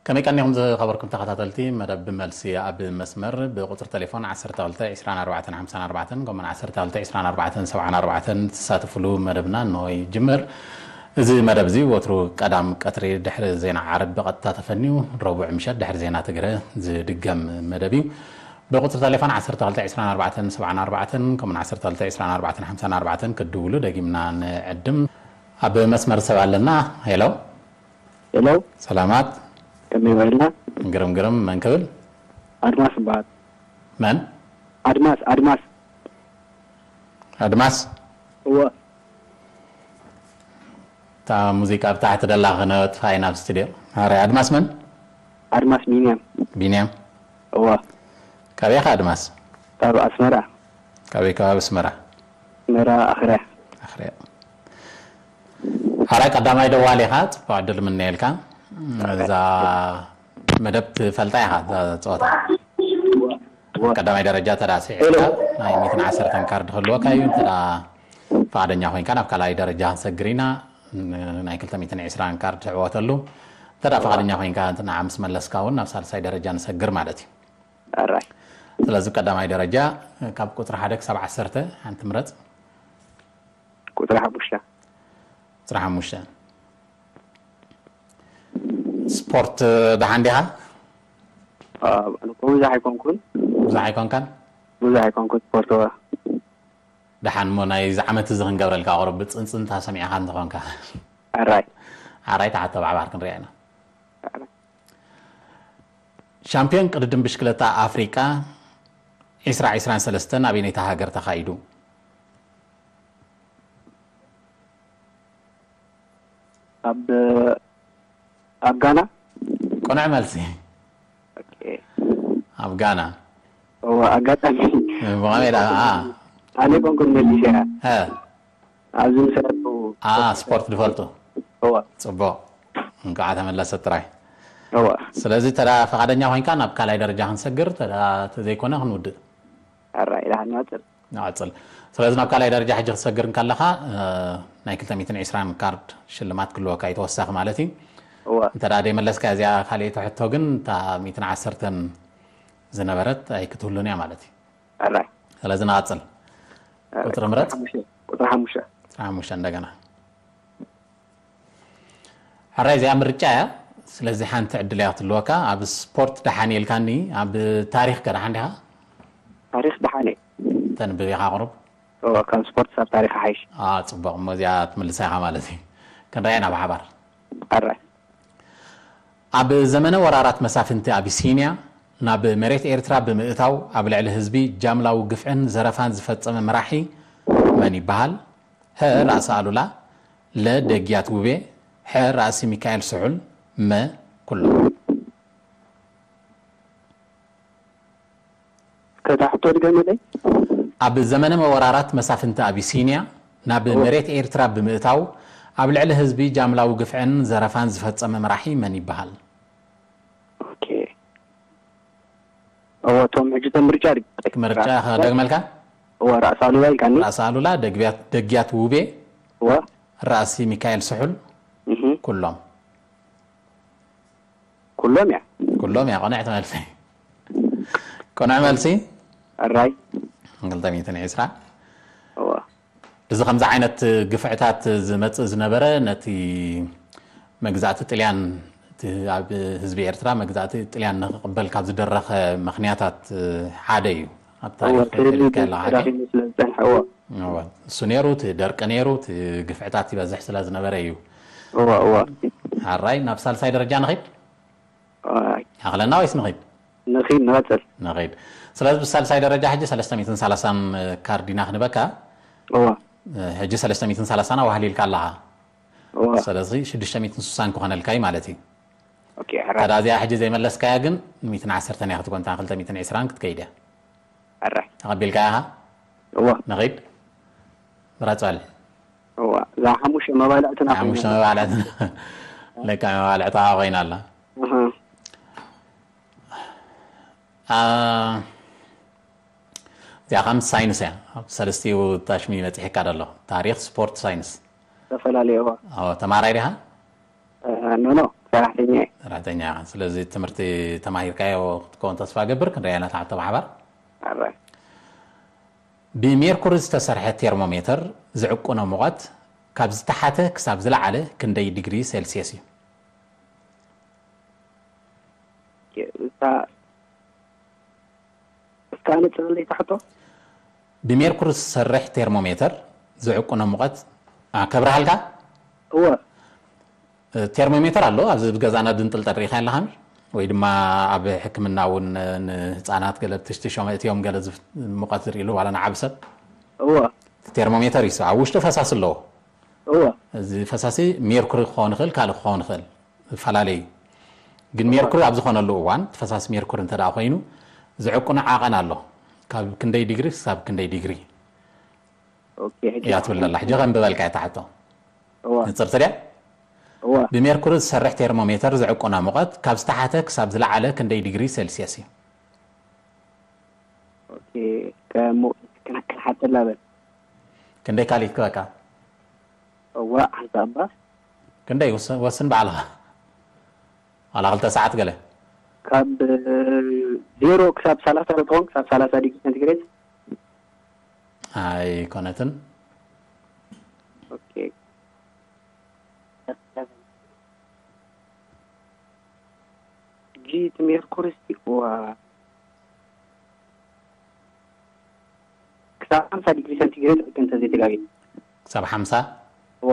ከመይ ቀኒኹም ዝኸበርኩም ተኸታተልቲ መደብ ብመልሲ ኣብ መስመር ብቁፅሪ ቴሌፎን ዓሰርተ ክልተ ዕስራን ኣርባዕተን ሓምሳን ኣርባዕተን ከምኡውን ዓሰርተ ክልተ ዕስራን ኣርባዕተን ሰብዓን ኣርባዕተን ትሳተፍሉ መደብና እንሆ ይጅምር። እዚ መደብ እዚ ወትሩ ቀዳም ቀትሪ ድሕሪ ዜና ዓርብ ብቐጥታ ተፈንዩ ረቡዕ ምሸት ድሕሪ ዜና ትግረ ዝድገም መደብ እዩ። ብቁፅሪ ቴሌፎን ዓሰርተ ክልተ ዕስራን ኣርባዕተን ሰብዓን ኣርባዕተን ከምኡውን ዓሰርተ ክልተ ዕስራን ኣርባዕተን ሓምሳን ኣርባዕተን ክትድውሉ ደጊምና ንዕድም። ኣብ መስመር ሰብ ኣለና። ሄሎ። ሄሎ። ሰላማት። ከመይ ውዒልና? ግርም ግርም። መን ክብል? ኣድማስ እበሃል። መን? ኣድማስ ኣድማስ። ኣድማስ። እወ። እታ ሙዚቃ ብታሕቲ ደላ ክነጥፋ ኢና ኣብ ስቱድዮ። ማረ ኣድማስ መን? ኣድማስ ቢንያም። ቢንያም። እወ። ካበይ ኢኻ ኣድማስ? ካብ ኣስመራ። ካበይ ከባቢ ኣስመራ? ኣስመራ ኣኽርያ። ኣኽርያ። ሓራይ ቀዳማይ ደዋል ኢኻ፣ ጽቡቕ ዕድል ምነየልካ። እዛ መደብ ትፈልጣ ኢኻ፣ እዛ ጸወታ። ቀዳማይ ደረጃ ተዳ ስዒድካ ናይ ሚእትን ዓሰርተን ካርድ ክህልወካ እዩ። እንተ ፍቓደኛ ኮይንካ ናብ ካልኣይ ደረጃ ክንሰግር ኢና። ናይ ክልተ ሚእትን ዕስራን ካርድ ትዕወተሉ። እንተ ፍቓደኛ ኮይንካ ንዓ ምስ መለስካ እውን ናብ ሳልሳይ ደረጃ ንሰግር ማለት እዩ። ኣራይ። ስለዚ ቀዳማይ ደረጃ ካብ ቁፅሪ ሓደ ክሳብ ዓሰርተ ሓንቲ ምረፅ። ቁፅሪ ሓሙሽተ። ቁፅሪ ሓሙሽተ። ስፖርት ደሓን ዲኻ? ኣነ እኮ ብዙሕ ኣይኮንኩን። ብዙሕ ኣይኮንካን? ብዙሕ ኣይኮንኩን ስፖርት። እዋ። ደሓን እሞ ናይዚ ዓመት እዚ ክንገብረልካ ቁሩብ ብፅንፅንታ ሰሚዕኻ እንተኾንካ። ኣራይ። ኣራይ ተሓቶ ብዓባር ክንሪኣ ኢና። ኣራይ። ሻምፒዮን ቅድድም ብሽክለታ ኣፍሪቃ ዕስራ ዕስራን ሰለስተን ኣበይነይቲ ሃገር ተኻይዱ? ኣብ ኣብ ጋና። ቅኑዕ መልሲ። ኦኬ። ኣብ ጋና። እዋ ኣጋጣሚ። ብኸመይ ደኣ? ኣ። ኣነ ኮንኩን መሊሰያ። እ። ኣብዚ ዝሰለፉ ኣ፣ ስፖርት ዝፈልጡ። እዋ። ጽቡቕ። እንኳዕ ተመለሰ ጥራይ። እዋ። ስለዚ ተዳ ፈቓደኛ ኮይንካ ናብ ካልኣይ ደረጃ ክንሰግር፣ ተዳ ተዘይኮነ ክንውድእ። ኣራይ፣ ደሓን ንቐጽል። ንቐጽል። ስለዚ ናብ ካልኣይ ደረጃ ሕጂ ክትሰግር እንከለኻ፣ እ፣ ናይ ክልተ ሚእትን ዕስራን ካርድ ሽልማት ክህልወካ እዩ ተወሳኺ ማለት እዩ። እዋ። እንተ ደኣ ዘይመለስካ እዚኣ ካልኣይቲ ሕቶ ግን እታ ሚእትን ዓሰርተን ዝነበረት ኣይክትህሉን እያ ማለት እዩ። ኣራይ። ስለዚ ንቐጽል። ኣራይ። ቁጽሪ ምረጽ። ቁጽሪ ሓሙሽተ። ቁጽሪ ሓሙሽተ። ቁጽሪ ሓሙሽተ እንደገና። ሕራይ እዚኣ ምርጫ እያ። ስለዚ ሓንቲ ዕድል እያ ክትህልወካ። ኣብ ስፖርት ደሓን ኢልካኒ፣ ኣብ ታሪኽ ከ ደሓን ዲኻ? ታሪኽ ደሓን እየ። ተንብብ ኢኻ ቁሩብ? እወ፣ ካብ ስፖርት ሳብ ታሪኽ ይሓይሽ። አ፣ ጽቡቕ። እሞ እዚኣ ትምልሳ ኢኻ ማለት እዩ። ክንረኣያ ኢና ብሓባር። ኣራይ። ኣብ ዘመነ ወራራት መሳፍንቲ ኣቢሲንያ ናብ መሬት ኤርትራ ብምእታው ኣብ ልዕሊ ህዝቢ ጃምላዊ ግፍዕን ዘረፋን ዝፈጸመ መራሒ መን ይበሃል? ሀ ራእሲ ኣሉላ፣ ለ ደግያት ውቤ፣ ሐ ራእሲ ሚካኤል ስሑል፣ መ ኩሎም። እስከ እታ ሕቶ ድገመለይ። ኣብ ዘመነ መወራራት መሳፍንቲ ኣቢሲንያ ናብ እወ። መሬት ኤርትራ ብምእታው ኣብ ልዕሊ ህዝቢ ጃምላዊ ግፍዕን ዘረፋን ዝፈጸመ መራሒ መን ይበሃል? ኦኬ። እወ፣ እቶም ሕጂ እቶም ምርጫ ድግ-፣ ምርጫ ራእሲ ከደግመልካ? እወ፣ ራእሲ ኣሉላ ኢልካኒ። ራእሲ ኣሉላ፣ ደግያት፣ ደግያት ውቤ፣ እወ። ራእሲ ሚካኤል ስሑል፣ እህ። ኩሎም። ኩሎም እያ። ኩሎም እያ፣ ቅኑዕ መልሲ። ቅኑዕ መልሲ። ኣራይ። ክልተ ሚእትን ዕስራ። እወ። እዚ ከምዚ ዓይነት ግፍዕታት ዝመጽእ ዝነበረ ነቲ መግዛእቲ ጥልያን፣ እቲ ኣብ ህዝቢ ኤርትራ መግዛእቲ ጥልያን ንክቕበል ካብ ዝደረኸ ምኽንያታት ሓደ እዩ። ኣብ ታሪኽ እወ፣ እቲ ህዝቢ ተሪኽካ ኣለኻ። ተዳኺሙ ስለ ዝጸንሐ፣ እወ። እወ፣ እሱ ነይሩ፣ እቲ ደርቂ ነይሩ፣ እቲ ግፍዕታት ይበዝሕ ስለ ዝነበረ እዩ። እወ፣ እወ። ሓራይ፣ ናብ ሳልሳይ ደረጃ ንኺድ? ኣይ። ይኣኽለና ወይስ ንኺድ? ንኺድ፣ ንቐጽል። ንኺድ። ስለዚ ብሳልሳይ ደረጃ ሕጂ ሰለስተ ሚእትን ሰላሳን ካርድ ኢና ክንበካ። እወ። ሕጂ ሰለስተ ሚእትን ሰላሳን ኣዋህሊልካ ኣለኻ። እወ። ስለዚ ሽዱሽተ ሚእትን ስሳን ክኾነልካ እዩ ማለት እዩ። ኦኬ፣ ሕራይ። ታዲያ እዚኣ ሕጂ ዘይመለስካያ ግን ሚእትን ዓሰርተን እያ ክትኮን፣ እታ ክልተ ሚእትን ዕስራን ክትከይድ እያ። ሕራይ። ተቐቢልካያ ኢኻ? እወ። ንኺድ። ምረጽ በል። እወ። እዛ ሓሙሽተ መባልዕትና ሓሙሽተ ኮይና። መባልዕትና። ለካ መባልዕታ ኮይና ኣላ። እህ። ኣ፣ እዚኣ ከም ሳይንስ እያ። ኣብ ሰለስቲኡ ታሽሚ በጺሕካ ደሎ። ታሪኽ፣ ስፖርት፣ ሳይንስ። ዝተፈላለዩ፣ እዋ። ኣዎ፣ ተማራይ ዲኻ? እ፣ ኖ፣ ኖ። ሰራሕተኛ እየ። ሰራሕተኛ ኢኻ። ስለዚ ትምህርቲ ተማሂርካዮ ክትከውን ተስፋ ገብር። ክንሪኣ ኢና እታ ሕቶ ብሓባር። ኣራይ ብሜርኩሪ ዝተሰርሐ ቴርሞሜተር ዝዕቁኖ ሙቐት ካብ ዝተሓተ ክሳብ ዝለዓለ ክንደይ ዲግሪ ሴልሲየስ እዩ? እታ እስካ ንጽር ለይ ታሕቶ ብሜርኩሪ ዝሰርሕ ቴርሞሜተር ዝዕቁኖ ሙቐት ኣ፣ ከብርሃልካ እወ ቴርሞሜተር ኣሎ ኣብዚ ብገዛና ድንጥልጠል ርኢኻ ኣለኻን ወይ ድማ ኣብ ሕክምና እውን ንህፃናት ገለ ትሽትሾም እትዮም ገለ ዝፍ- ሙቐት ዝርእሉ ዋላ ንዓብ ሰብ እወ ቴርሞሜተር እዩ ኣብ ውሽጡ ፈሳሲ ኣለዎ እወ እዚ ፈሳሲ ሜርኩሪ ክኸውን ይኽእል ካልእ ክኸውን ይኽእል ዝፈላለዩ ግን ሜርኩሪ ኣብ ዝኾነሉ እዋን እቲ ፈሳሲ ሜርኩሪ እንተ ደኣ ኮይኑ ዝዕቁኑ ዓቐን ኣሎ ካብ ክንደይ ዲግሪ ክሳብ ክንደይ ዲግሪ ኦኬ ሕጂ እያ ትብል ዘላ ሕጂ ከም ብበልካ እያ ትሓቶ እወ ንፅርቲ ድያ እወ ብሜርኩሪ ዝሰርሕ ቴርሞሜተር ዝዕቁና ሙቐት ካብ ዝተሓተ ክሳብ ዝለዓለ ክንደይ ዲግሪ ሴልሲየስ እዩ ኦኬ ከሙ ክነክል ሓጥላ በል ክንደይ ካሊት ክበካ እወ ሓንሳ እባ ክንደይ ወስ- ወስን ባዕልኻ ዋላ ክልተ ሰዓት ገለ ካብ ዜሮ ክሳብ ሰላሳ ዶ ትኸውን ክሳብ ሰላሳ ዲግሪ ሴንቲግሬድ ኣይኮነትን ኦኬ ጂ እቲ ሜርኩሪ እስቲ እዋ ክሳብ ሓምሳ ዲግሪ ሴንቲግሬድ እንተ ዘይተጋግየ ክሳብ ሓምሳ እዋ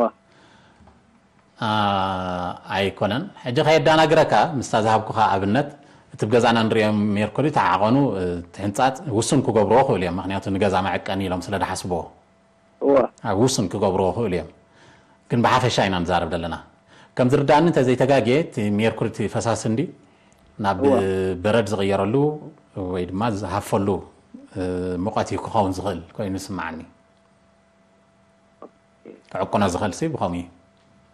ኣይኮነን ሕጂ ከየዳናግረካ ምስታ ዝሃብኩኻ ኣብነት እቲ ብገዛና ንሪኦ ሜርኩሪ ተዓቐኑ ትሕንፃፅ ውሱን ክገብርዎ ክብሉ እዮም ምክንያቱ ንገዛ መዕቀኒ ኢሎም ስለ ዝሓስብዎ እዋ ኣብ ውሱን ክገብርዎ ክእሉ እዮም ግን ብሓፈሻ ኢና ንዛረብ ዘለና ከም ዝርዳእኒ እንተዘይተጋግየ እቲ ሜርኩሪ እቲ ፈሳሲ እንዲ ናብ እዋ። በረድ ዝቕየረሉ ወይ ድማ ዝሃፈሉ እ፣ ሙቐት እዩ ክኸውን ዝኽእል ኮይኑ ይስምዓኒ ክዕቁኖ ዝኽእል ሲ ብኸምኡ እዩ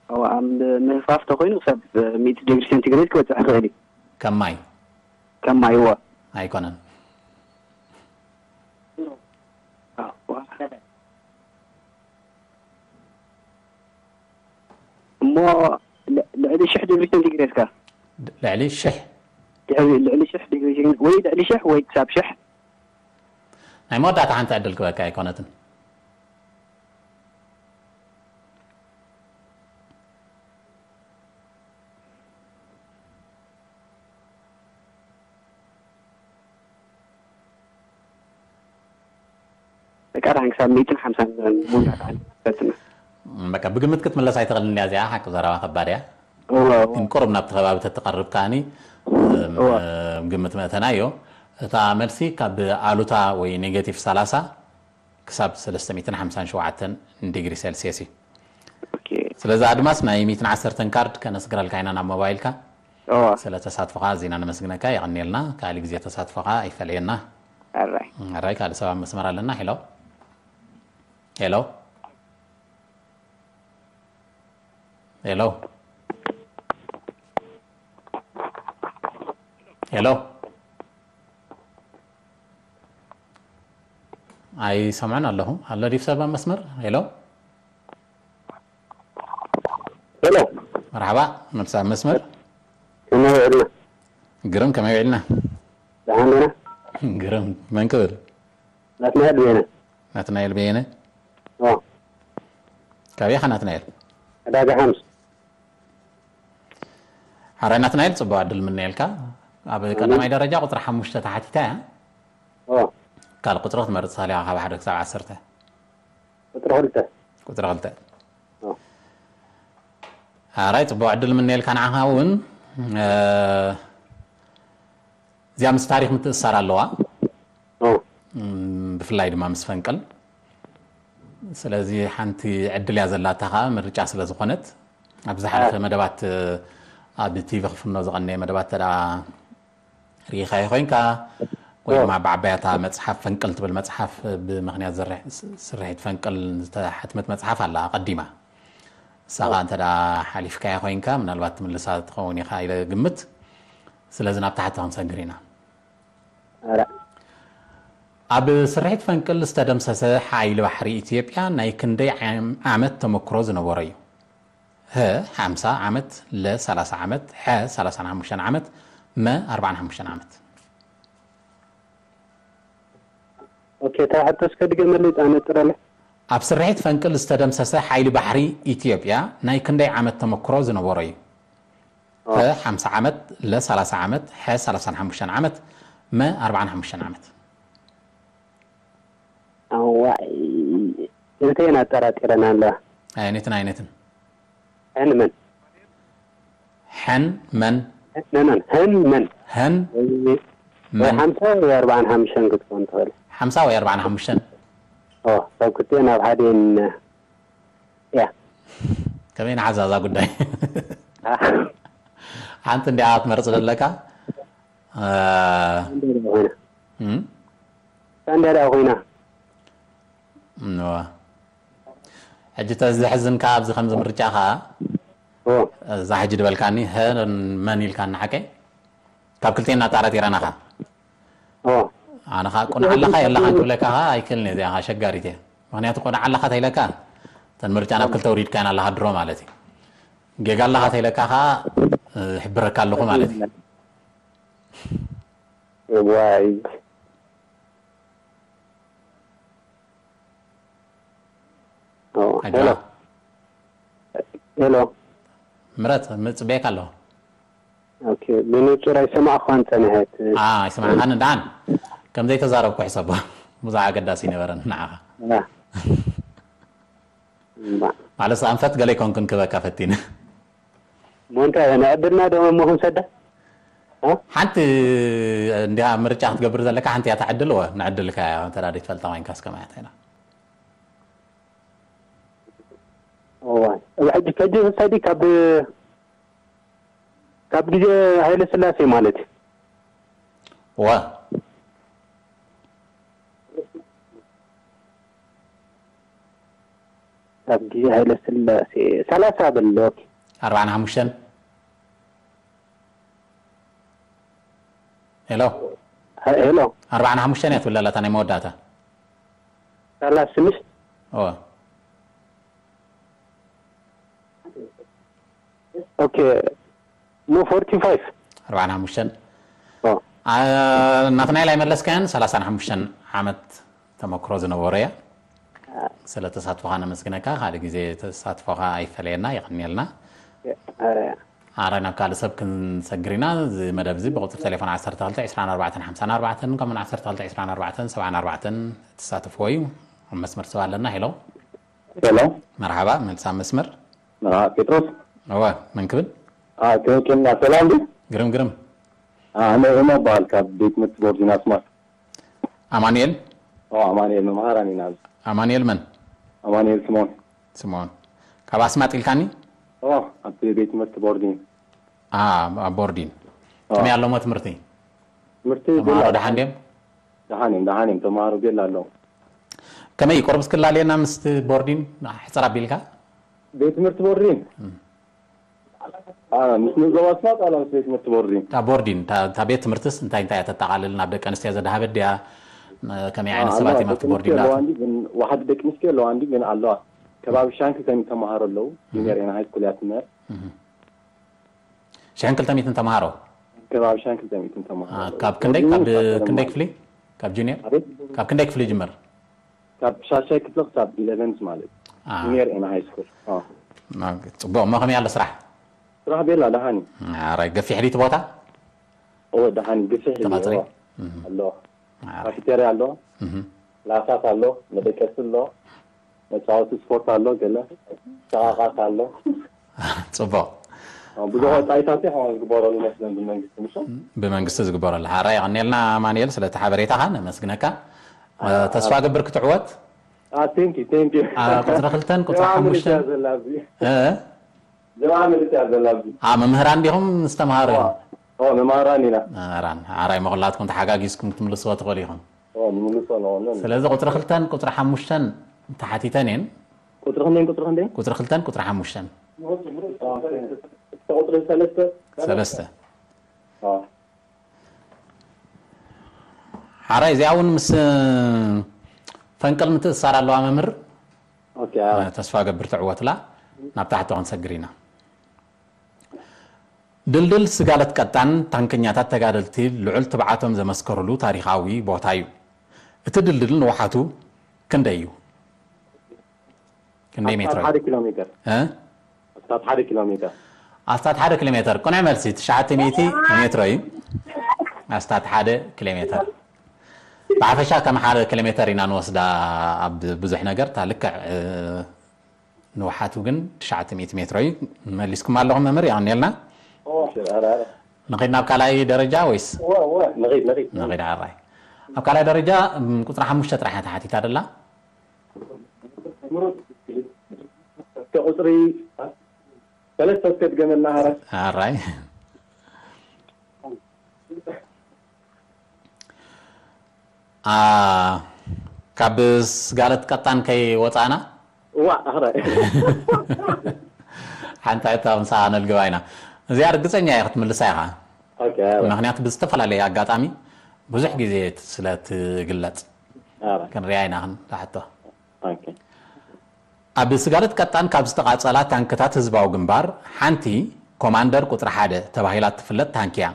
እዋ ኣብ ምህፋፍ ተኮይኑ ክሳብ ሚእቲ ዲግሪ ሴንቲግሬድ ክበፅሕ ይኽእል እዩ ከም ማይ ከም ማይ እዋ ኣይኮነን እዋ እሞ ል- ልዕሊ ሽሕ ዲግሪ ሴንቲግሬድ ከ ልዕሊ ሽሕ ድሕሪ ልዕሊ ሽሕ ዲግሪ ሴንቲግሬድ ወይ ልዕሊ ሽሕ ወይ ክሳብ ሽሕ ናይ መወዳእታ ሓንቲ ዕድል ክበካ ኣይኮነትን በቃ ደሓን ክሳብ ሚእትን ሓምሳን ዝኸውን መወዳእታ ሓንቲ ፈትና በቃ ብግምት ክትምለስ ኣይትኽእልን እያ እዚኣ ሓቂ ዘረባ ከባድ እያ እወ እወ ግን ቁሩብ ናብቲ ከባቢ ተትቐርብ ከዓኒ እም፣ እወ። ግምት መእተና እዮ እታ መልሲ ካብ ኣሉታ ወይ ኔጌቲቭ ሰላሳ ክሳብ ሰለስተ ሚእትን ሓምሳን ሸውዓተን ዲግሪ ሴልሲየስ እዩ ኦኬ ስለዚ ኣድማስ ናይ ሚእትን ዓሰርተን ካርድ ከነስግረልካ ኢና ናብ ሞባይልካ እወ ስለ ተሳትፎኻ ኣዚና ነመስግነካ የቐንየልና ካልእ ግዜ ተሳትፎኻ ኣይፈለየና ኣራይ ኣራይ ካልእ ሰብ ኣብ መስመር ኣለና ሄሎ ሄሎ ሄሎ ሄሎ ኣይሰምዕን ኣለኹ ኣሎ ዲፍ ሰብ ኣብ መስመር ሄሎ ሄሎ መርሓባ መልሲ ኣብ መስመር ከመይ ውዕልና ግርም ከመይ ውዕልና ደሓን ዲና ግርም መን ክብል ናትናኤል በየነ ናትናኤል በየነ ኦ ካበይ ኢኻ ናትናኤል ዕዳጋ ሓምስ ሓራይ ናትናኤል ፅቡቅ ዕድል ምነየልካ ኣብ ቀዳማይ ደረጃ ቁፅሪ ሓሙሽተ ተሓቲታ እያ ኦ ካልእ ቁፅሪ ክትመርፅ ትኽእል ኢኻ ካብ ሓደ ክሳብ ዓሰርተ ቁፅሪ ክልተ ቁፅሪ ክልተ ኦ ሓራይ ፅቡቅ ዕድል ምነየልካ ንዓኻ እውን እ፣ እዚኣ ምስ ታሪክ ምትእሳር ኣለዋ ኦ እም፣ ብፍላይ ድማ ምስ ፈንቅል ስለዚ ሓንቲ ዕድል እያ ዘላታ ከዓ ምርጫ ስለ ዝኾነት ኣብ ዝሓለፈ መደባት እ፣ ኣብ ቲቪ ክፍኖ ዝቐነየ መደባት ተዳ ርኢኻዮ ኮይንካ ወይ ድማ ብዓባያታ መፅሓፍ ፈንቅል ትብል መፅሓፍ ብምክንያት ዝርሕ- ስርሒት ፈንቅል ዝተሓትመት መፅሓፍ ኣላ ቀዲማ እሳኻ እንተ ሓሊፍካያ ኮይንካ ምናልባት ትምልሳ ትኸውን ኢኻ ኢለ ግምት ስለዚ ናብ ታሕቲ ክንሰግር ኢና ኧረ ኣብ ስርሒት ፈንቅል ዝተደምሰሰ ሓይሊ ባሕሪ ኢትዮጵያ ናይ ክንደይ ዓም- ዓመት ተመክሮ ዝነበሮ እዩ ሀ ሓምሳ ዓመት፣ ለ ሰላሳ ዓመት፣ ሐ ሰላሳን ሓሙሽተን ዓመት፣ መ ኣርባዓን ሓሙሽተን ዓመት። ኦኬ፣ እታ ሕቶ እስከ ድገመለይ፣ ጻነጥረለ። ኣብ ስርሒት ፈንቅል ዝተደምሰሰ ሓይሊ ባሕሪ ኢትዮጵያ ናይ ክንደይ ዓመት ተመክሮ ዝነበሮ እዩ? ሀ ሓምሳ ዓመት፣ ለ ሰላሳ ዓመት፣ ሐ ሰላሳን ሓሙሽተን ዓመት፣ መ ኣርባዓን ሓሙሽተን ዓመት። ኣዋይ፣ እንተየን ኣጠራጢረን ኣለዋ። ኣይነትን ኣይነትን። ሕን መን? ሕን መን? ነነን ሕን መን? ሕን ወይ መን? ሓምሳ ወይ ኣርባዓን ሓሙሽተን ክትኮን ትኽእል። ሓምሳ ወይ ኣርባዓን ሓሙሽተን? ኦ፣ ካብ ክልቲኤን ኣብ ሓደን እያ። ከመይ ንሓዛ እዛ ጉዳይ? ሓንቲ እንዲኣ ክትመርጽ ዘለካ? እ፣ እንደ ኮይና እም? እንደ ኮይና እዋ። ሕጂ ተዘሕዝንካ ኣብዚ ከምዚ ምርጫ ኸዓ ኦ እዛ ሕጂ ድበልካኒ ሀ መን ኢልካኒ ሓቀይ? ካብ ክልቴና ኣጣራጢረናኻ። ኦ ኣነ ኸዓ ቁንዓ ኣለኻ የለኻን ክብለካ ኸዓ ኣይክእልን እየ፣ እዚኣ ኸዓ ኣሸጋሪት እያ። ምኽንያቱ ቁንዓ ኣለኻ ተይለካ እተን ምርጫ ናብ ክልተ ውሪድካየን ኣለኻ ድሮ ማለት እዩ። ጌጋ ኣለኻ ተይለካ ኸዓ ይሕብረካ ኣለኹ ማለት እዩ። ዋይ ኦ ኣጆኻ። ሄሎ ሄሎ ምረት ምጽበየካ ኣለኹ። ኦኬ፣ ብንጹር ኣይሰማዕኳን ጸኒሐት። ኣ ኣይሰማዕካን ደሓን ከም ዘይተዛረብኩ ሕሰቦ። ብዙሕ ኣገዳሲ ይነበረን ንዓኻ። አ። እምባ። ማለት ኣንፈት ገለ ይኮንኩን ክበካ ፈቲነ። ሞንታ ነዕድልና ደሞ እሞ ክንሰዳ? እ? ሓንቲ እንዲያ ምርጫ ክትገብር ዘለካ ሓንቲ እያ ትዕድል ወ ንዕድልካ እያ እንተ ደኣ ትፈልጣ ኮይንካ እስከ ማያት ኢና። እዋ። ሕጂ ከጂ ክሳዲ ካብ ካብ ግዜ ሃይለ ስላሴ ማለት እዩ። ወ ካብ ግዜ ሃይለ ስላሴ ሰላሳ በል። ኦኬ። ኣርባዓን ሓሙሽተን ሄሎ ሄ- ሄሎ ኣርባዓን ሓሙሽተን እያ ትብል ኣላታ ናይ መወዳእታ። ሰላሳ ትንሽ ኦ ኦኬ ሞ ፎርቲ ፋይቭ ኣርባዓን ሓሙሽተን ኦ አ፣ ናትናኤል ኣይመለስካያን። ሰላሳን ሓሙሽተን ዓመት ተመክሮ ዝነበሮ እያ። ስለ ተሳትፎኻ ነመስግነካ። ካልእ ግዜ ተሳትፎኻ ኣይፈለየና። የቐንየልና። ኧረ ኣረ ናብ ካልእ ሰብ ክንሰግር ኢና። እዚ መደብ እዚ ብቁፅሪ ቴሌፎን ዓሰርተ ክልተ ዕስራን ኣርባዕተን ሓምሳን ኣርባዕተን ከምኡን ዓሰርተ ክልተ ዕስራን ኣርባዕተን ሰብዓን ኣርባዕተን ትሳተፍዎ እዩ። ኣብ መስመር ሰብ ኣለና። ሄሎ ሄሎ መርሓባ፣ መልሳ መስመር። መርሓባ ጴጥሮስ። እወ፣ መን ክብል? ከመይ ኬንና? ሰላም ድዩ? ግርም ግርም። ኣነ እሞ በሃል ካብ ቤት ትምህርቲ ቦርዲን ኣስማት። ኣማኑኤል ኦ ኣማኑኤል መምሃራን ኢና። ኣማኑኤል መን? ኣማኑኤል ስምኦን። ስምኦን። ካብ ኣስማጥ ኢልካኒ? ኦ ኣብቲ ቤት ትምህርቲ ቦርዲን። ኣ ኣብ ቦርዲን። ከመይ ኣለሞ ትምህርቲ? ትምህርቲ ተምሃሮ ቤላ ደሓን ድዮም? ደሓን እዮም፣ ደሓን እዮም። ተምሃሮ ቤላ ኣለዉ። ከመይ ቁርብ እስክላለየና ምስቲ ቦርዲን ሕፅር ኣቢልካ? ቤት ትምህርቲ ቦርዲን ኣ፣ ምስ ንዞባ ኣስማጥ ኣላ ምስ ቤት ትምህርቲ ቦርዲን። እታ ቦርዲን እታ እታ ቤት ትምህርትስ እንታይ እንታይ እያ ተጠቓልል? ናብ ደቂ ኣንስትዮ ዘድሃበት ድያ? ከመይ ዓይነት ኣላ ሰባት እዮም ኣብቲ ደቂ ቦርዲን ኣንስትዮ ኣለዋ ዝኣትዉ? እንዲ ግን ዋሓደ ደቂ ኣንስትዮ ኣለዋ እንዲ ግን ኣለዋ። ከባቢ ሻን ክልተ ሚእቲ ተምሃሮ ኣለዉ። ጁኒየር ኤና ሃይ ስኩል እያ ትምህር። ሽሕን ክልተ ሚእትን ተምሃሮ። ከባቢ ሻን ክልተ ሚእትን ተምሃሮ አ፣ ኣለዉ። ካብ ክንደይ ቦርዲን ካብ ይፈጠር ክንደይ ማለት ክፍሊ? ካብ ጁኒየር? ኣቤት? ካብ ክንደይ ክፍሊ ይጅምር? ካብ ሻሻይ ክፍሊ ክሳብ ኢለቨንት ማለት እዩ። አ፣ ጁኒየር ኤና ሃይ ስኩል። አ። አ፣ ጽቡቕ። እሞ ከመይ ኣሎ ስራሕ? ስራሕ ቤላ ደሓን እዩ። ኣረ ገፊሕ ድዩ እቲ ቦታ? እወ ደሓን እዩ። ግፍሕ እዩ። ተቐጽሪ? እወ። ኣለዎ። ኣረ፣ ካፌቴርያ ኣሎ። እህ። ክላሳት ኣሎ። መደቀሲ ኣሎ። መጻወቲ ስፖርት ኣሎ። ገለ ሸቓቓት ኣሎ። ጽቡቕ። ብዙሕ ወጻኢታት እዩ ከምኡ ዝግበረሉ መስለን ብመንግስቲ ምሽ። ብመንግስቲ ዝግበረሉ። ሓራ የቐንየልና ኣማኑኤል ስለቲ ሓበሬታኻ ነመስግነካ። ተስፋ ገብር ክትዕወት። ቴንኪ ቴንኪ። ቁፅሪ ክልተን ቁፅሪ ሓሙሽተን ዘላ ኣብዚ እ? ጀምዓ ምልስ እያ ዘላ ኣብዚ። ኣ መምህራን ዲኹም ምስ ተምሃሮ ኢኹም? ኦ መምሃራን ኢና። መምህራን ሓራይ መቕላትኩም ተሓጋጊዝኩም ክትምልስዎ ትኽእሉ ኢኹም። ኦ ንምልሶ ነው ነው። ስለዚ ቁፅሪ ክልተን ቁፅሪ ሓሙሽተን ተሓቲተን እየን። ቁፅሪ ክንደይን ቁፅሪ ክንደይን? ቁፅሪ ክልተን ቁፅሪ ሓሙሽተን ቁፅሪ ሰለስተ። ሰለስተ። ኦ። ሓራይ እዚኣ እውን ምስ ፈንቅል ምትእሳር ኣለዋ መምህር። ኦኬ። ኣዎ። ተስፋ ገብር ትዕወትላ። ናብ ታሕቲ ክንሰግር ኢና። ድልድል ስጋለት ቀጣን ታንከኛታት ተጋደልቲ ልዑል ትብዓቶም ዘመስከሩሉ ታሪኻዊ ቦታ እዩ። እቲ ድልድል ንውሓቱ ክንደይ እዩ? ክንደይ ሜትሮ እዩ? ሓደ ኪሎ ሜትር። እ? ኣስታት ሓደ ኪሎ ሜትር። ኣስታት ሓደ ኪሎ ሜትር። ቅኑዕ መልሲ፣ ትሽዓተ ሚእቲ ሜትሮ እዩ። ኣስታት ሓደ ኪሎ ሜትር። ብሓፈሻ ከም ሓደ ኪሎ ሜትር ኢና ንወስዳ ኣብ ብዙሕ ነገር፣ እታ ልክዕ፣ እ፣ ንውሓቱ ግን ትሽዓተ ሚእቲ ሜትሮ እዩ። መሊስኩም ኣለኹም መምህር፣ የቐንየልና። እወ፣ እወ። ንኸይድ ናብ ካልኣይ ደረጃ ወይስ? እወ፣ እወ፣ ንኸይድ፣ ንኸይድ። ንኸይድ፣ ሓራይ። ኣብ ካልኣይ ደረጃ፣ እም፣ ቁጽሪ ሓሙሽተ ጥራሕ እያ ተሓቲታ ደላ። እስከ ቁጽሪ ሰለስተ እስከ ድገመልና፣ ሓራይ። ሓራይ። አ፣ ካብ ስጋለት ቀጣን ከይወጻና? እዋ፣ ኣኽራይ። ሓንቲ ሕቶ ምሳኻ ነልግባ ኢና። እዚኣ ርግጸኛ እየ ክትምልሳ ኢኻ። ኦኬ፣ ኣዋ። ምኽንያቱ ብዝተፈላለየ ኣጋጣሚ ብዙሕ ግዜ ስለ ትግለጽ። ኣዋ። ክንሪኣ ኢና ክንዳ ሕቶ። ኦኬ። ኣብ ስጋለት ቀጣን ካብ ዝተቓጸላ ታንክታት ህዝባዊ ግንባር ሓንቲ ኮማንደር ቁጽሪ ሓደ ተባሂላ እትፍለጥ ታንክ እያ።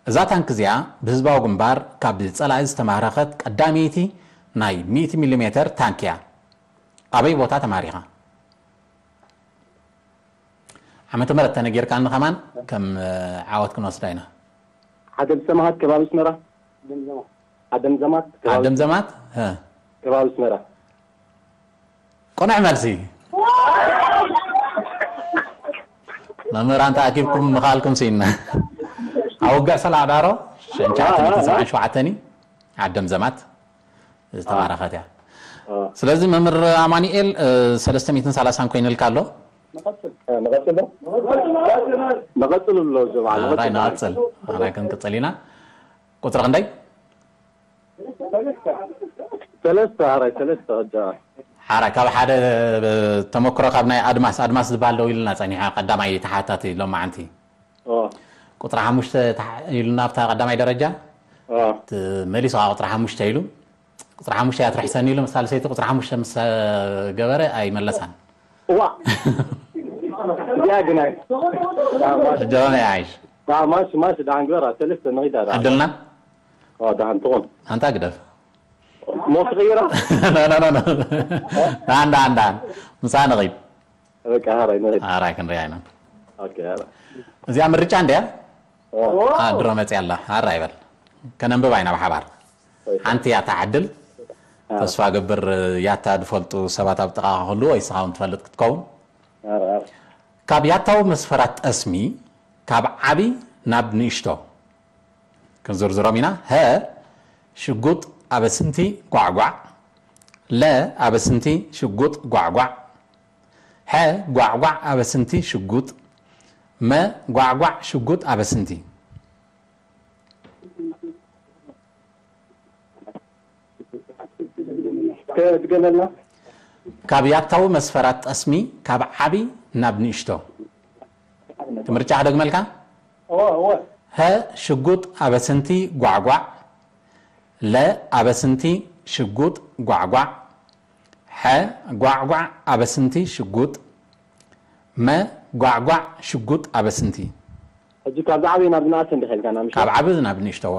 እዛ ታንክ እዚኣ ብህዝባዊ ግንባር ካብ ጸላኢ ዝተማረኸት ቀዳመይቲ ናይ ሚእቲ ሚሊ ሜተር ታንክ እያ። ኣበይ ቦታ ተማሪኻ? ዓመተ ምህረት ተነጊርካኒ ከማን ከም፣ እ፣ ዓወት ክንወስዳ ኢና። ዓደም ሰማሃት ከባቢ ኣስመራ። ዓደም ዘማት ከባቢ ዓደም ዘማት? እ። ከባቢ ኣስመራ። ቅኑዕ መልሲ። መምህራን ተኣኪብኩም ምኻልኩም ስኢንና። ኣብ ውግዕ ሰላዕ ዳሮ፣ ሽሕን ትሽዓተ ሚእትን ሰብዓን ሸውዓተን እዩ። ዓደም ዘማት ዝተባረኸት እያ። አ። ስለዚ መምህር ኣማኑኤል፣ እ፣ ሰለስተ ሚእትን ሰላሳን ኮይኑልካ ኣሎ። እ፣ ንቐጽል ዶ? ንቐጽል ኣሎ፣ እዚ በዓል፣ ኣራይ ንቐጽል። ንቐጽል። ኣራይ ክንቅጽል ኢና። ቁጽሪ ክንደይ? ሰለስተ፣ ሓራይ ሰለስተ፣ ሕጂ። ሓራይ፣ ካብ ሓደ፣ እ፣ ተመክሮ ካብ ናይ ኣድማስ፣ ኣድማስ ዝበሃል ደው ኢሉና ጸኒሑ፣ ቀዳማይ ተሓታቲ ሎማዓንቲ። ኦ። ቁጽሪ ሓሙሽተ ተሓ-፣ ኢሉና ኣብታ ቀዳማይ ደረጃ። ኦ። እቲ መሊሱ ከዓ ቁጽሪ ሓሙሽተ ኢሉ። ቁጽሪ ሓሙሽተ እያ ትርሕሰኒ ኢሉ፣ ምስ ሳልሰይቲ ቁጽሪ ሓሙሽተ ምስ ገበረ ኣይመለሳን። እዋ። እዚኣ ግን ኣይ-፣ ሕጂ ኸመይ ይዓይሽ? ዳ-፣ ማሽ፣ ማሽ፣ ደሓን ግበራ፣ ሰለስተ ንኺዳ፣ ደሓን። ዕድልና? ኦ፣ ደሓን ትኹን። ኣንታ ግደፍ። ሞት ቐይራ? ኖ፣ ኖ፣ ኖ፣ ኖ። ደሓን፣ ደሓን፣ ደሓን። ምሳ ንኺድ። በቃ፣ ሓራይ ንኺድ። ሓራይ ክንሪኣ ኢና። ኦኬ፣ ሓራይ። እዚኣ ምርጫ እንድያ? ኦ። ኣ፣ ድሮ መፅያ ኣላ። ሓራይ በል። ከነንብባ ኢና ብሓባር። ሓንቲ ያታ ዕድል። ኣዎ። ተስፋ ገብር ያታ ዝፈልጡ ሰባት ኣብ ጥቓኻ ክህልዉ ወይ ንስኻ እውን ትፈልጥ ክትከውን። ኣረ፣ ኣረ። ካብ ያታዊ መስፈራት ጠስሚ ካብ ዓቢ ናብ ንእሽቶ ክንዝርዝሮም ኢና። ሀ ሽጉጥ ኣበስንቲ ጓዕጓዕ። ለ ኣበስንቲ ሽጉጥ ጓዕጓዕ። ሐ ጓዕጓዕ ኣበስንቲ ሽጉጥ። መ ጓዕጓዕ ሽጉጥ ኣበስንቲ። ከ-፣ ድገመልና። ካብ ያታዊ መስፈራት ጠስሚ ካብ ዓቢ ናብ ንእሽቶ። እቲ ምርጫ ክደግመልካ? እወ፣ እወ። ሀ ሽጉጥ ኣበስንቲ ጓዕጓዕ። ለ ኣበስንቲ ሽጉጥ ጓዕጓዕ። ሐ ጓዕጓዕ ኣበስንቲ ሽጉጥ። መ ጓዕጓዕ ሽጉጥ ኣበስንቲ። ሕጂ ካብ ዝዓበየ ናብ ዝነኣሰ እንዲኻ ኢልካና፣ ምሽ? ካብ ዓቢ ናብ ንእሽቶ፣ እወ።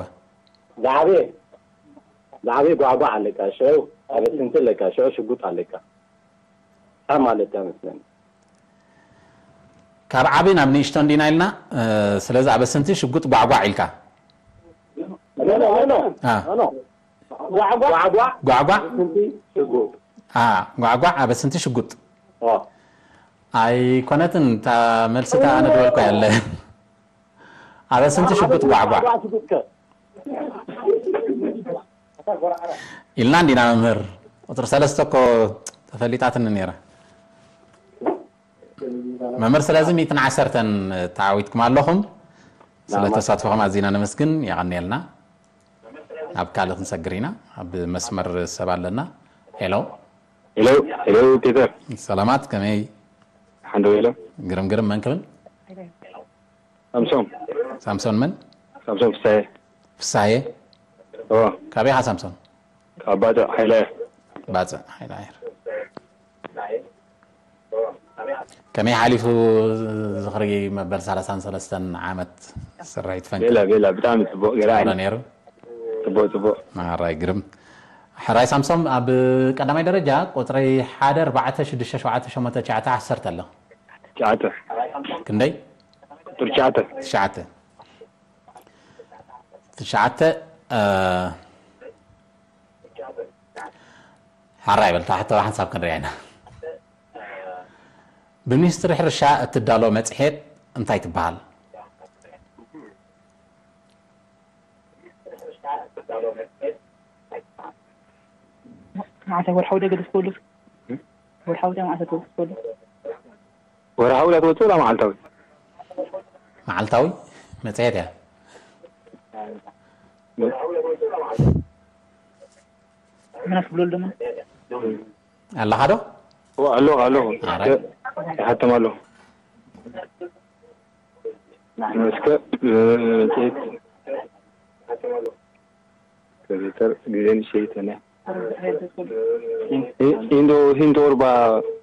ዝዓበየ፣ ዝዓበየ ጓዕጓዕ ኣለካ፣ ሽዑ ኣበስንቲ ኣለካ፣ ሽዑ ሽጉጥ ኣለካ። ካብ ማለት እያ መስለኒ። ካብ ዓቢ ናብ ንእሽቶ እንዲና ኢልና፣ እ፣ ስለዚ ኣበስንቲ ሽጉጥ ጓዕጓዕ ኢልካ። ኖ፣ ኖ፣ ኖ፣ ኖ። አ። ኖ፣ ኖ። ጓዕጓዕ። ጓዕጓዕ። ጓዕጓዕ። ኣበስንቲ ሽጉጥ። አ፣ ጓዕጓዕ ኣበስንቲ ሽጉጥ። ኦ። ኣይኮነትን፣ እታ መልሲ እታ ኣነ ዝበልኩ ያለ። ኣበስንቲ ሽጉጥ ጓዕጓዕ። ጓዕጓዕ ሽጉጥ ከ? ኢልና እንዲና መምህር። ቁጽሪ ሰለስተ እኮ ተፈሊጣትኒ ነይራ። መምህር፣ ስለዚ ሚእትን ዓሰርተን ተዓዊትኩም ኣለኹም። ስለ ናማ። ተሳትፎኹም ኣዚና ነመስግን። የቐንየልና። ናብ ካልእ ክንሰግር ኢና። ኣብ መስመር ሰብ ኣለና። ሄሎ። ሄሎ፣ ሄሎ፣ ፒተር። ሰላማት፣ ከመይ? ሓንደ ሄሎ። ግርም፣ ግርም፣ መን ክብል? ሳምሶን። ሳምሶን መን? ሳምሶን ፍሳዬ። ፍሳዬ? እዎ። ካበይ ኢኻ ሳምሶን? ካብ ባጽዕ ሓይለ። ባጽዕ ሓይለ። ከመይ ሓሊፉ ዝኽሪ መበል ሰላሳን ሰለስተን ዓመት ስርሒት ፈንቅል? ቤላ ቤላ ብጣዕሚ ጽቡቕ ገራ ጽቡቕ ዶ ነይሩ? ጽቡቕ ጽቡቕ ማራይ ግርም። ሕራይ ሳምሶም፣ ኣብ ቀዳማይ ደረጃ ቁጽሪ ሓደ ኣርባዕተ ሽዱሽተ ሸውዓተ ሸሞንተ ትሽዓተ ዓሰርተ ኣሎ። ትሽዓተ ክንደይ? ቁጽሪ ትሽዓተ ትሽዓተ። ትሽዓተ። እ፣ ሓራይ በል፣ ታሕተዋ ሓንሳብ ክንሪኣ ኢና። ብሚኒስትሪ ሕርሻ እትዳሎ መጽሔት እንታይ ትበሃል? መዓልታዊ ወርሓዊ ደገ ደስ ክብሉ ወርሓዊ ታይ መዓልታዊ ደስ ክብሉ ወርሓዊ ዳ ትወጽእ ላ መዓልታዊ መዓልታዊ መጽሔት እያ። ምናስ ክብለሉ ድማ ኣለኻ ዶ? ዋ ኣሎ ኣሎ ኣረ። ይሓተም ኣሎ እስከ መጽሔት ከቤተር ግዜ ንሸይተነ ኢንዶ ሂንዶ ኦርባ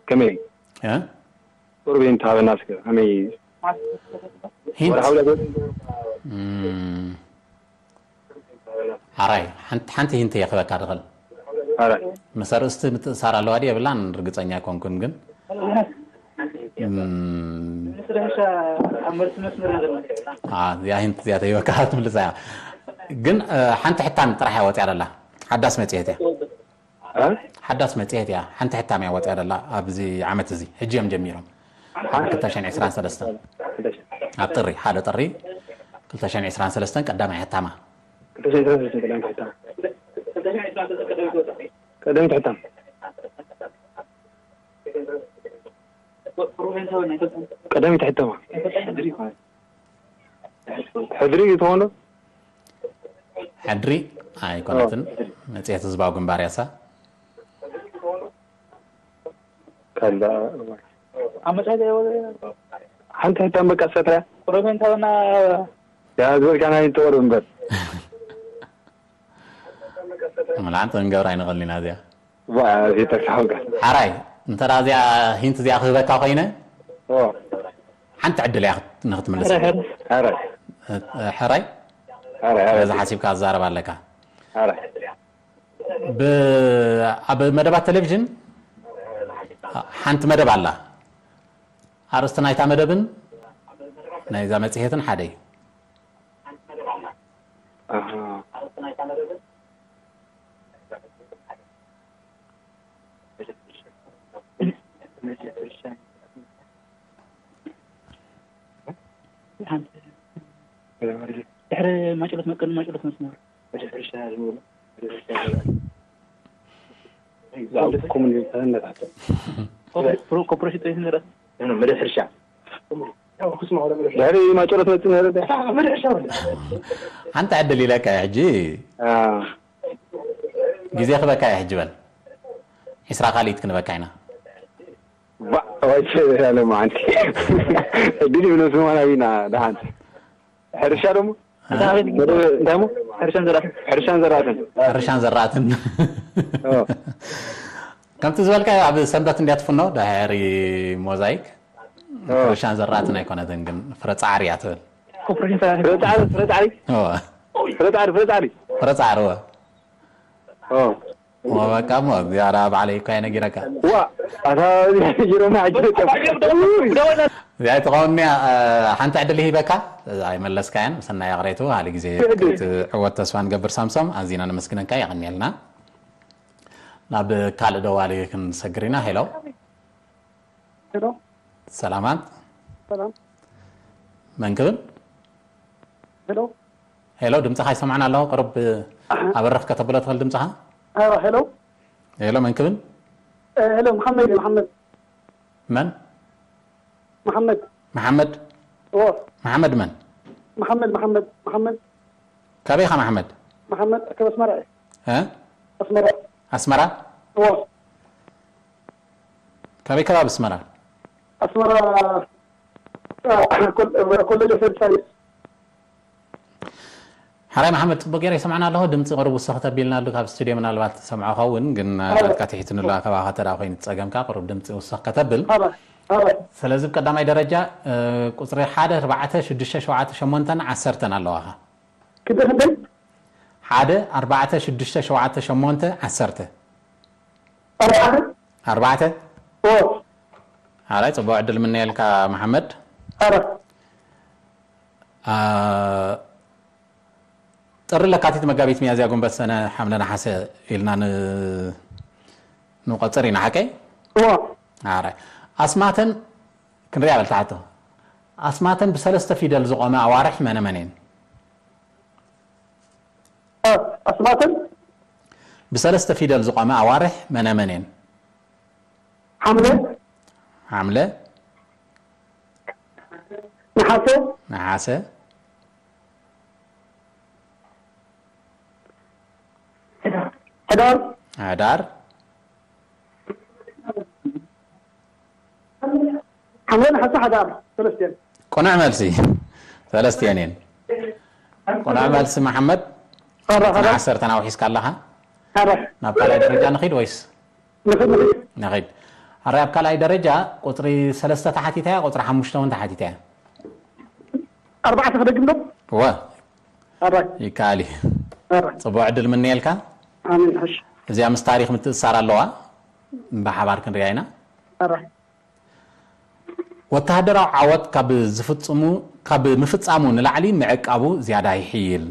ከመይ እ? ቁርብ ሂንት ሃበና እስከ ከመይ ሂንት? ወርሓዊ ዳ ትወጽእ እም። ሓራይ ሓንቲ ሓንቲ ሂንት የኽበካ ድኽል ኣረ ምስ ኣርእስቲ ምትእሳር ኣለዋ ድየ የብላን ርግጸኛ ኣይኮንኩን ግን እም፣ ምስ ሕርሻ ኣብ መልሲ መስመር ኢና ዘለና አ፣ እዚኣ ሂንት እዚኣ ተይበካ ትምልሳ እያ ግን እ፣ ሓንቲ ሕታም ጥራሕ እያ ወፂኣ ደላ ሓዳስ መፅሄት እያ ሓዳስ መፅሄት እያ ሓንቲ ሕታም እያ ወፂኣ ደላ ኣብዚ ዓመት እዚ ሕጂ እዮም ጀሚሮም ኣብ ክልተ ሽሕን ዕስራን ሰለስተን ኣብ ጥሪ ሓደ ጥሪ ክልተ ሽሕን ዕስራን ሰለስተን ቀዳማይ ሕታማ ቀደምቲ ሕታም ቀደምቲ ሕታማ ሕድሪ እዩ ትኾን ዶ ሕድሪ ኣይኮነትን መፅሄት ህዝባዊ ግንባር ያሳ ካላ ኣብ መፅሄት ሓንቲ ሕታም በቃ ሰትራ ቁረቤን ታበና ያ ዝበልካ ናይ ተወር እምበር ምልዓን ጥንገብር ኣይንኽእልን ኢና እዚኣ ተሳውቀ ሓራይ እንተ እዚኣ ሂንት እዚኣ ክህበካ ኮይነ ሓንቲ ዕድል እያ ንክትምልስ ኧረ ሕራይ ኧረ በዚ ሓሲብካ ዝዛረብ ኣለካ ኧረ ብ- ኣብ መደባት ቴሌቪዥን ሓንቲ መደብ ኣላ ኣርእስቲ ናይታ መደብን ናይዛ መፅሄትን ሓደ እዩ ኣሃ ድሕሪ ማጭሎት መቀን ማጭሎት መስመር ኮርፖሬሽን ጥሪት ንረት ድሕሪ ማጨሎት መፅእ ነረ ሓንቲ ዕድል ኢለካ ሕጂ ግዜ ክበካ እየ ሕጂ በል ዒስራ ካልኢት ክንበካ ኢና ባዕ ዋይተ ያለ ማዓንቲ ዕድል ይብሎ ስማና ቢና ደሓን ሕርሻ ደሞ እንታይ ሞ ሕርሻን ዘራእትን ሕርሻን ዘራእትን ሕርሻን ዘራእትን ከምቲ ዝበልካ ኣብ ሰንበት እንዲያ ትፍኖ ድሕሪ ሞዛይክ ሕርሻን ዘራእትን ኣይኮነትን ግን ፍረ ፃዕሪ እያ ትብል ኮርፖሬሽን ሰራሕተኛ ፍረ ፃዕሪ ፍረ ፃዕሪ እወ፣ ፍረ ፃዕሪ ፍረ ፃዕሪ ፍረ ፃዕሪ እወ ኦ እወ በቃ እሞ እዚኣ ባዕለይ እኳ እየ ነጊረካ ዋ ኣታ ጅሮና ሕጂ እዚኣ ኣይትኸውን እያ ሓንቲ ዕድል ሂበካ ኣይመለስካያን ሰናይ ኣቕሬቱ ሃሊ ግዜ ክትዕወት ተስፋ ንገብር ሳምሶም ኣዚና ነመስግነካ የቐኒየልና ናብ ካልእ ደዋሊ ክንሰግር ኢና ሄሎ ሄሎ ሰላማት ሰላም መን ክብል ሄሎ ሄሎ ድምፅኻ ይሰማዕና ኣለዎ ቅሩብ ኣብ ርኽ ከተብሎ ትኽእል ድምፅኻ ሄሎ ሄሎ መን ክብል ሄሎ መሓመድ እዩ መሓመድ መን መሓመድ መሓመድ ኦ መሓመድ መን መሓመድ መሓመድ መሓመድ ካበይ ኢኻ መሓመድ መሓመድ ካብ ኣስመራ እዩ እ? ኣስመራ ኣስመራ ኦ ካበይ ከባቢ ኣስመራ ኣስመራ ኮሌጅ ኦፍ ሄልት ሳይንስ ሓራይ መሓመድ ፅቡቅ ገይረ ይሰምዓና ኣለኹ ድምፂ ቅሩብ ውስኽ ተቢልና ኣሉ ካብ ስቱድዮ ምናልባት ትሰምዖ ኸውን ግን ናትካ ትሒትንሉ ኣከባኻ ተዳ ኮይኑ ፀገምካ ቅሩብ ድምፂ ውስኽ ከተብል ሓባ ስለዚ ብቀዳማይ ደረጃ ቁፅሪ ሓደ ኣርባዕተ ሽዱሽተ ሸውዓተ ሸሞንተን ዓሰርተን ኣለዋኻ። ክንደይ ክንደይ? ሓደ ኣርባዕተ ሽዱሽተ ሸውዓተ ሸሞንተ ዓሰርተ። ኣርባዕተ ኣርባዕተ ኦ ኣራይ። ፅቡቅ ዕድል ምነየልካ መሓመድ። ኣረ ጥሪ ለካቲት መጋቢት ሚያዝያ ጉንበት ሰነ ሓምለ ነሓሰ ኢልና ንቆፅር ኢና ሓቀይ? እዋ ኣራይ። ኣስማተን ክንሪኣ በልታ ሕቶ። ኣስማተን ብሰለስተ ፊደል ዝቆመ ኣዋርሕ መነ መን እየን? ኣስማተን ብሰለስተ ፊደል ዝቆመ ኣዋርሕ መነ መን እየን? ሓምለ ሓምለ ነሓሰ ነሓሰ ሕዳር ሕዳር ሓምለ ነሓሰ ሕዳር ሰለስቲኤን ቁኑዕ መልሲ። ሰለስቲኤን እየን። ቁኑዕ መልሲ መሓመድ። ኣረ ኣረ ዓሰርተን ኣውሒስካ ኣለኻ። ኣረ ናብ ካልኣይ ደረጃ ንኺድ ወይስ ንኽድ ንኽድ ንኺድ? ኣረ ኣብ ካልኣይ ደረጃ ቁፅሪ ሰለስተ ተሓቲታ እያ፣ ቁፅሪ ሓሙሽተ እውን ተሓቲታ እያ። ኣርባዕተ ክደግም ዶ ወ ኣረ ይከኣል እዩ። ኣረ ፅቡቅ ዕድል ምንየልካ። ኣሜን ሕሽ እዚኣ ምስ ታሪክ ምትእሳር ኣለዋ። ብሓባር ክንሪኣ ኢና። ኣረ ወተሃደራዊ ዓወት ካብ ዝፍፅሙ ካብ ምፍፃሙ ንላዕሊ ምዕቃቡ ዝያዳ ይሕይል።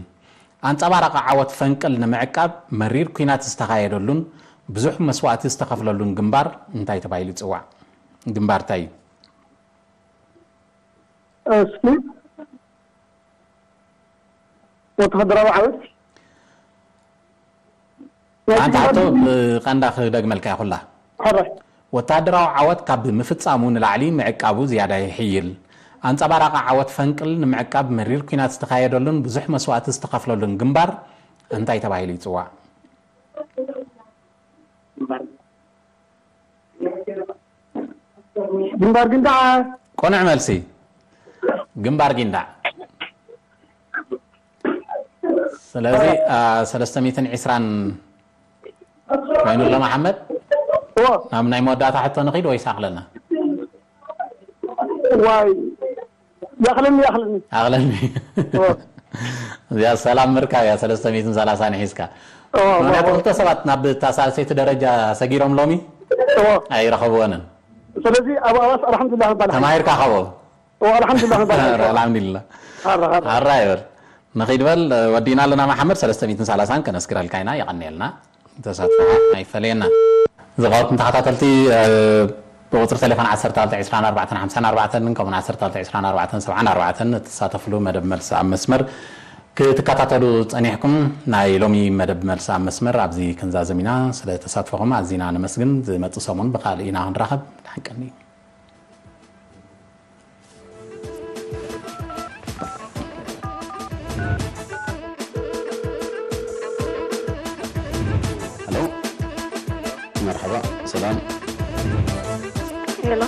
ኣንፀባራቂ ዓወት ፈንቅል ንምዕቃብ መሪር ኲናት ዝተኻየደሉን ብዙሕ መስዋእቲ ዝተኸፍለሉን ግንባር እንታይ ተባሂሉ ይፅዋዕ? ግንባር እንታይ እዩ? እስኪ ወተሃደራዊ ዓወት ሓንቲ ሕቶ ብቐንዳ ክደግመልካ እየ ኩላ። ሕረ ወተሃደራዊ ዓወት ካብ ምፍጻሙ ንላዕሊ ምዕቃቡ ዝያዳ ይሕይል። ኣንጸባራቒ ዓወት ፈንቅል ንምዕቃብ መሪር ኲናት ዝተኻየደሉን ብዙሕ መስዋእቲ ዝተኸፍለሉን ግንባር እንታይ ተባሂሉ ይጽዋዕ? ግንባር ግንዳዓ ቅኑዕ መልሲ ግንባር ጊንዳዕ። ስለዚ ሰለስተ ሚእትን ዕስራን ኮይኑ ኣሎ መሓመድ። እዎ ናብ ናይ መወዳእታ ሕቶ ንኺድ ወይስ ኣኽለና? ዋይ ያኽለኒ ያኽለኒ ኣኽለኒ። እዎ እዚኣ ሰላም ምርካብ እያ። ሰለስተ ሚእትን ሰላሳን ሒዝካ እዎ ምክንያቱ ክልተ ሰባት ናብ እታ ሳልሰይቲ ደረጃ ሰጊሮም ሎሚ እዎ ኣይረኸብወንን። ስለዚ ኣብ ኣዋስ ኣልሓምዱሊላህ ምባል ተማሂርካ ከቦ እዎ ኣልሓምዱሊላህ ምባል ኣልሓምዱሊላህ። ኣረ ኣረ ኣራይ በል ንኺድ በል። ወዲና ኣለና መሓመድ ሰለስተ ሚእትን ሰላሳን ከነስግረልካ ኢና። የቐንየልና። ተሳትፎ ኣይፈለየና። ዝኸበርኩም ተኸታተልቲ ብቁፅሪ ቴሌፎን ዓሰርተ ክልተ ዕስራን ኣርባዕተን ሓምሳን ኣርባዕተን ከምኡን ዓሰርተ ክልተ ዕስራን ኣርባዕተን ሰብዓን ኣርባዕተን እትሳተፍሉ መደብ መልሲ ኣብ መስመር ክትከታተሉ ፀኒሕኩም። ናይ ሎሚ መደብ መልሲ ኣብ መስመር ኣብዚ ክንዛዘም ኢና። ስለ ተሳትፎኹም ኣዚና ነመስግን። ዝመፅእ ሰሙን ብካልእ ኢና ክንራኸብ። ደሓን ቀኒ። ሄሎ መርሓባ ሰላም። ሄሎ